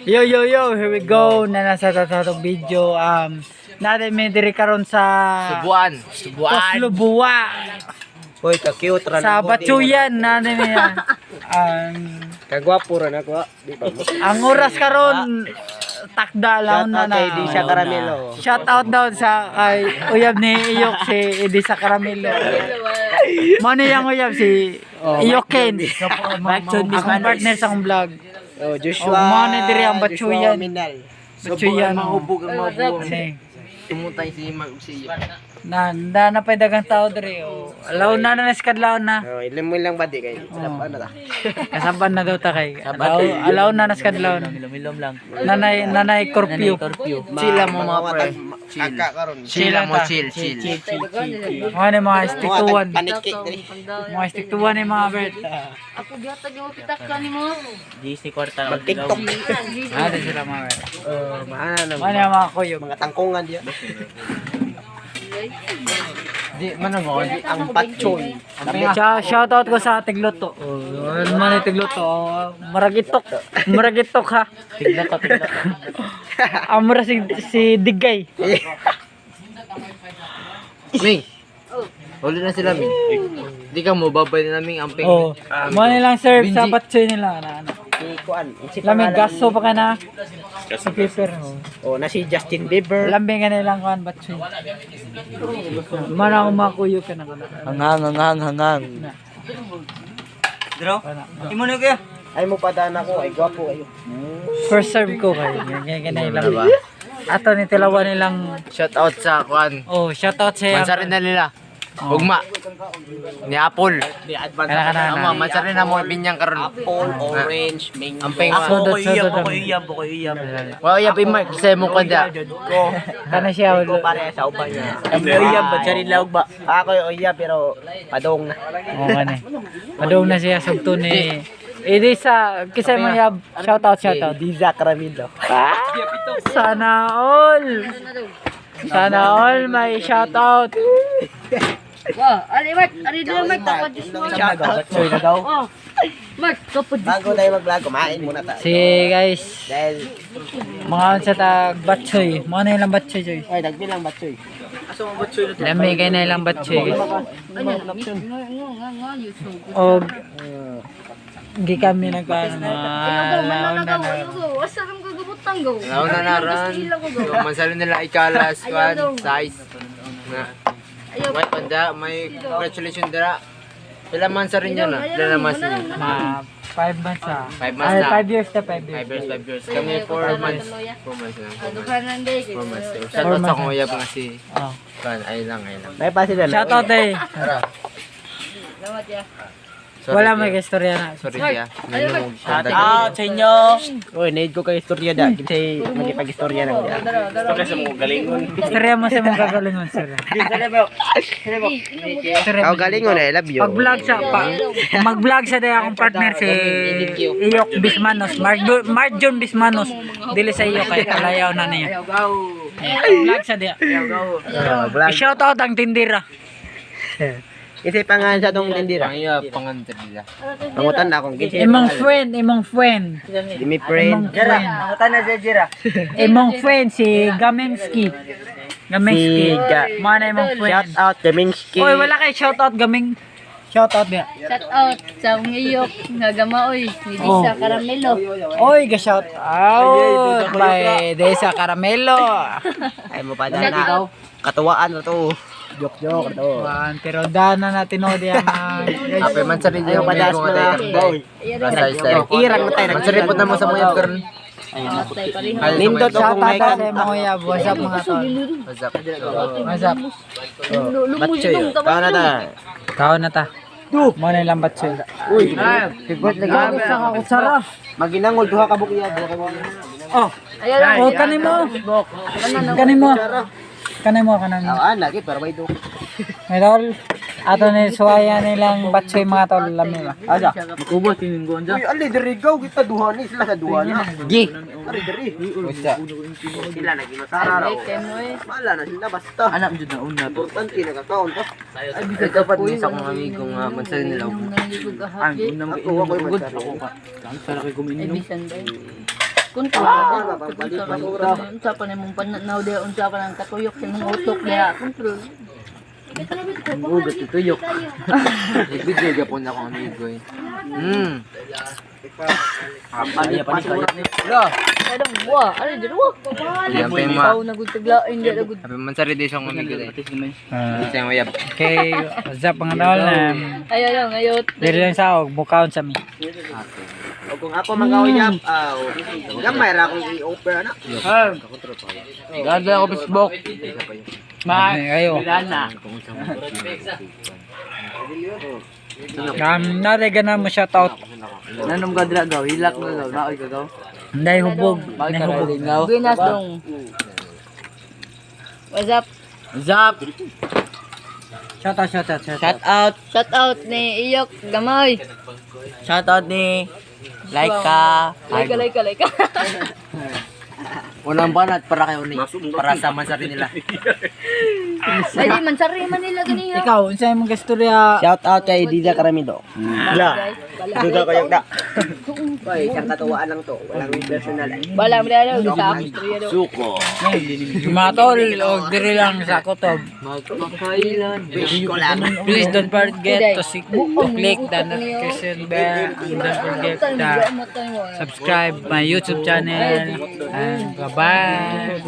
Yo, yo, yo, here we go. Na nasa tatong video. Natin may diri karon sa Subuan. Subuan. Koslubua. Hoy, ka-cute ra Sa Batsuyan natin may Kagwapo ra na ko. Di ba mo? Ang oras karon takda lang Shout na out na. kay Disa Caramelo. Shout out daw sa kay uyab ni Iyok, si Edisa Caramelo. Mano yung uyab si Iyok Ken. Akong partner sa akong vlog. Oh, Joshua. Oh, mo na diri ang Batsuyan. Joshua Minal. Batsuyan. Mahubog ang mabuong. Ano. Tumutay si Mark si Na na na pa'y dagang tao diri. Oh. Alaw na na naskadlaw na. Oh, ilim mo lang ba di kay? Oh. Ano ta? Kasaban na daw ta kay. Alaw, alaw na naskadlaw na. Milom lang. Nanay nanay curfew. Chill lang mo, mga pre. Kaka karon. Chill lang mo, ta. chill, chill. Mga ni mga stick to one. Paniki diri. Mga stick to one ni mga bird. Ako gihatag yung pitak ka ni mo. Mag-TikTok. Ah, di sila mga bird. Oh, maana na. Mga ni mga kuyog. Mga tangkongan diya. Di man mo. Ang patchoy. Shout out ko sa Tigloto. Oh, ano man ni Tigloto? Oh, maragitok. Maragitok ha. Tignan ka, tignan. Amra si Digay. Ming. Huli na sila, Ming. Di ka mo babay na naming amping. Oh, mo nilang serve sa batchoy nila na ano. Si Kuan. Si Lamig pangalan- gaso pa ka na. Sa paper. Oh. Oh, na si Justin Bieber. Lambing ka nilang kuan batchoy. Mana ako makuyog ka na kana. Hangang, hangang, hangang. Ay mo padaan ako, ay gwapo kayo. First serve ko kay. Ganyan ganyan lang. Ato ni tilawan nilang Shout out sa Kwan. Oh, shout out sa Mansarin na nila. Ugma. Ni Apple. Kana kana. Ama, mansarin na mo binyang karon. Apple, orange, mango. Amping. Sodot sodot. Wow, ya pi Mark sa mo kanda. Kana siya. Ko pare sa uban niya. Uyab ba charin laog ba? Ako yung uyab pero padong na. Oo kani. Padung na siya sugto ni Edisa, kisay mo yab. Shout out, shout out. Diza Caramelo. Ah, sana all. Sana all may shout out. Wa, ali Mark, ali do Mark kapag Diyos mo. Shout out. Oh. Mark, kapag Diyos. Bago tayo mag-vlog, kumain muna tayo. Si guys, Dahil, mga sa tag batchoy. Mga na ilang batchoy, choy. ay, nagbilang batchoy. Lami kay na ilang batchoy, guys. Ano, nga nga nga YouTube. Og gi kami nagkuan mga Ayaw go, laon man na na go, na. ayaw go. Asa ram ko gabutang go. Laon na na ran. So, mansarin nila ikalas kwan size. Na. Ayaw. May panda, may congratulations dira. Pila man sa rin yun ah. Pila naman sa inyo? Mga 5 months ah. 5 months Ay, na. 5 years na, 5 years. 5 years, 5 years. Kami 4 months. 4 months na. Aduhanan day. 4 months. Shout out sa akong uyab nga si Oh. Kwan, ay lang, ay lang. May pa sila na. Shout out eh. Salamat ya. Sorry, Wala Tia. may istorya na. Sorry, Tia. Shout out sa inyo. Uy, need ko kay istorya da. Kasi magipag-istorya na ko. Istorya mo sa mong kagalingon, sir. Istorya Kau mo. galingon, I love you. Pag-vlog sa pa, mag-vlog sa day akong partner si Iyok Bismanos, Mark Mark John Bismanos. Dili sa iyo kay kalayaw na niya. Vlog sa day. Oh, vlog. Shout out ang tindira. Kasi pangalan sa tong tindira. Pangya, pangantir nila. Pangutan na akong kinsa. Imong friend, imong friend. Di mi friend. Imong friend. Imong friend si Gamenski. Gamenski. Si Mga na imong friend. Shout out Kaminsky. Oy, wala kay shout out Gaming. Shout out niya. Shout out sa ngiyok nga gamaoy ni Disa Caramelo. Oy, ga shout out by Desa Caramelo. Ay mo pa na. Katuwaan na to. Joke joke to. Wan, pero dana na tinuod yan mga guys. Ape man sa rin Ayaw yung pa das mga mga tayo. Size tayo. Irang na tayo. Man sa rin po na mo sa mga karon. Tay pareho. Nindot o Shout kung out may sa mga uyab. What's up, mga tol? What's up? What's up? Batchoy. Tao na ta. Kao na ta. Mo na ilang batchoy. Uy. Gago sa kakutsara. Maginangol duha ka bukya, duha ka bukya. Oh. Oh, kanin mo. Kanin mo. Kanin mo, kanin mo. Ah, lagi para may duk. May tol. Ato ni suwaya nilang batchoy, mga tol. Lami ba? Asa? Uy, ali diri gaw kita duha ni sila sa duha na. Gi. Ari diri. What's up? Sila naging masara raw. Mala na sila basta. Anak jud na una. Importante nakakaon ta. Ay, dapat ni sa akong amigo nga man sa nila. Ako ako man Ay bisan day. Control. Unsa pa nimong pananaw diha, unsa pa nang katuyok sa imong utok diha. Control. Gugat tutuyok. Nag-video gapon ako amigo eh. Ay, pa ni Lo. Kadong wa, ano dyan wa? Yan pa yung mga. Ikaw na gud taglain diha na gud. Sabi man sa siyang amigo eh. Ah, Sa yung uyab. okay, what's up, mga tol? Ayaw lang, ayaw. Diri lang sa og bukaon sa mi. O kung ako magauyab, aw. Gamay ra akong i-offer ana. Ganda ako Facebook. Ma, ayo. Nare gana mo shout out. Nanom ka dira gaw, hilak na gaw, naoy ka gaw. Nday hubog, nday hubog. Buenas dong. What's up? Zap. Shout out, shout out, shout out. Shout out, Shout out ni Iyok Gamay. Shout out ni Laika. Laika, laika, laika. Walang banat para kay Uni. Para sa mansari nila. Ay, di man sari man nila ganiya. Ikaw, unsa imong istorya? Shout out kay Dida Caramido. La. Duda kayo da. Oy, isang katuwaan lang to. Walang personal. Wala mo na sa akong istorya daw. Suko. Mga tol, og diri lang sa Kutob. Magpakailan. Wish ko lang. Please don't forget to click the notification bell and don't forget to subscribe my YouTube channel. And bye-bye.